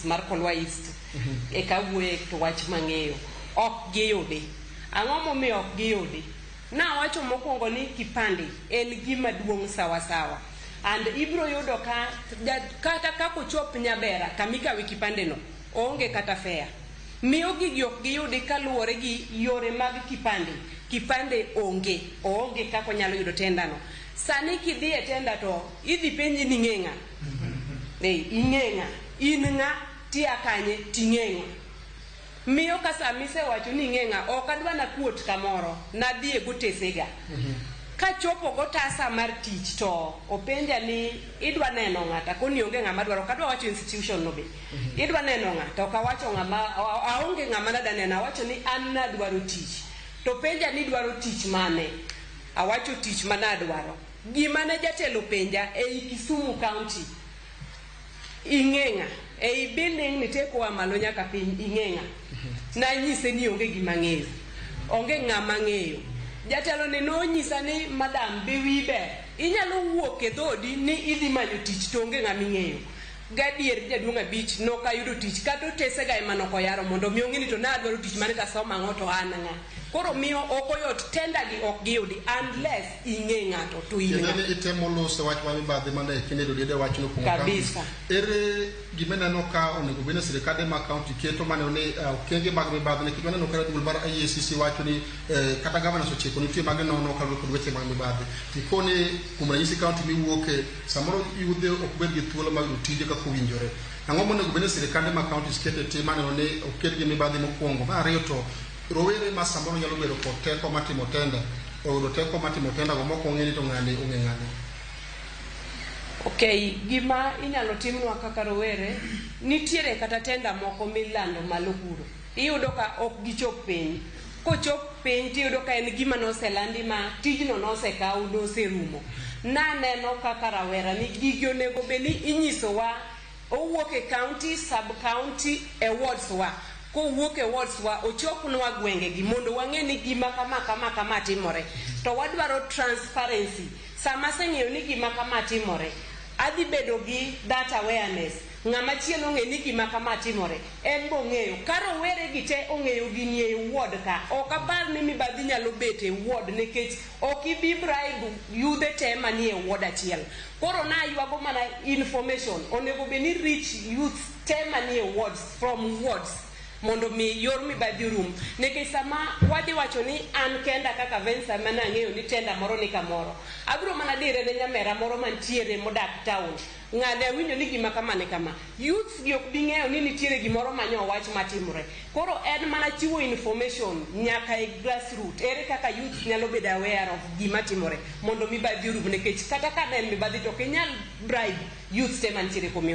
Mar Kolwa East eka awuoye to wach mang'eyo ok giyudi. Ang'o momiyo ok giyudi? Nawacho mokwongo ni kipande en gima duong' sawasawa and ibro yudo ka kata kakochop Nyabera kamikawe kipande no oonge kata fare. Miyo gigi ok giyudi kaluwore gi yore mag kipande. Kipande onge, oonge kaka onyalo yudo tender no. Sani kidhi e tender to idhi penji ni ing'e ng'a? Ing'e ng'a? In ng'a? Tia kanye? Ting'e ng'a? Miyo ka sama isewacho ni ing'e ng'a, ok adwa nakuot kamoro, nadhiye gotesega. Kachopo gotasa mar tich to openja ni idwa neno ng'a, to akoni onge ng'ama dwaro, ok adwa wacho institution no be. Idwa neno ng'a, to ok awacho ng'ama, aonge ng'ama nadwa neno, awacho ni an nadwaro tich. To penja ni idwaro tich mane? Awacho tich manadwaro. Gima ne jatelo penja ei Kisumu County, ing'e ng'a? Ei building ni te koa malo nyaka piny, ing'e ng'a? Nanyise ni onge gima ang'eyo. Onge ng'ama ang'eyo. Jatelo ni nonyisa ni madam be wiyi ber. Inyalo wuok e dhoodi ni idhi manyo tich to onge ng'ama ing'eyo. Gadier jaduong' abich nok ayudo tich kata otesega ema nok oyaro mondo mi ong'e ni to nadwaro tich mane to asomo ang'o to an ng'a. Koro miyo ok oyot tender gi ok giyudi unless ing'e ng'ato to in Kendo ng'a. ni itemo loso wach mar mibadhi mane kinde dodiede wachno kuom Kabisa. counties. Ere gima ineno ka onego bed ni sirikande mag county keto maneno ni okenge mag mibadhi nikech waneno ka duol mar EACC wacho ni kata governors ochiko nitie magi nono kaluwore kod weche mag mibadhi. Tikoni kuom ranyisi county miwuoke samoro yudhe ok bed gi thuolo mar yudo tije kaka owinjore. Ang'o monego bed ni sirikande mag counties keto e tim maneno ni oked gi mibadhi mokwongo. Mar ariyo to rowere ma samoro nyalo bedo kod teko mar timo tender oyudo teko mar timo tender go mok ong'e ni to ng'ani ong'e ng'ani. Okay, gima inyalo timnwa kaka rowere, nitiere kata tender moko milando malo kuro. Iyudo ka ok gichop piny. Kochop piny tiyudo ka en gima noselandi ma tijno nosekaw noserumo. Naneno kaka rawera ni gigi onego bed ni inyisowa owuok e county, sub county, e wards wa. Kowuok e wards wa ochopnwa gwenge gi mondo wang'e ni gima kama kama kama timore. To wadwaro transparency. Sama aseng'eyo ni gima kama timore, adhi bedo gi that awareness. Ng'ama chielo ong'e ni gima kama timore, en bong'eyo. Ka rowere gi te ong'eyo gini e ward ka, ok apar ni mibadhi nyalo bet e ward nikech ok ibi bribe yudhe te manie ward achiel. Koro naywago mana information, onego bed ni reach youth te manie wards from wards mondo mi yor mibadhi orum. Nikech sama wadhi wacho ni an kenda kaka Vensa mana ang'eyo ni tender moro ni kamoro, abiro mana dire ne nyamera moro mantiere modak town. Ng'ane awinjo ni gima kama ni kama. Youths gi ok bi ng'eyo ni nitiere gimoro manyo wach matimore. Koro en mana chiwo information nyaka e grassroot. Ere kaka youths nyalo bedo aware of gima timore mondo mibadhi orum nikech kata ka ne en mibadhi to ok inyal bribe youths te mantiere community.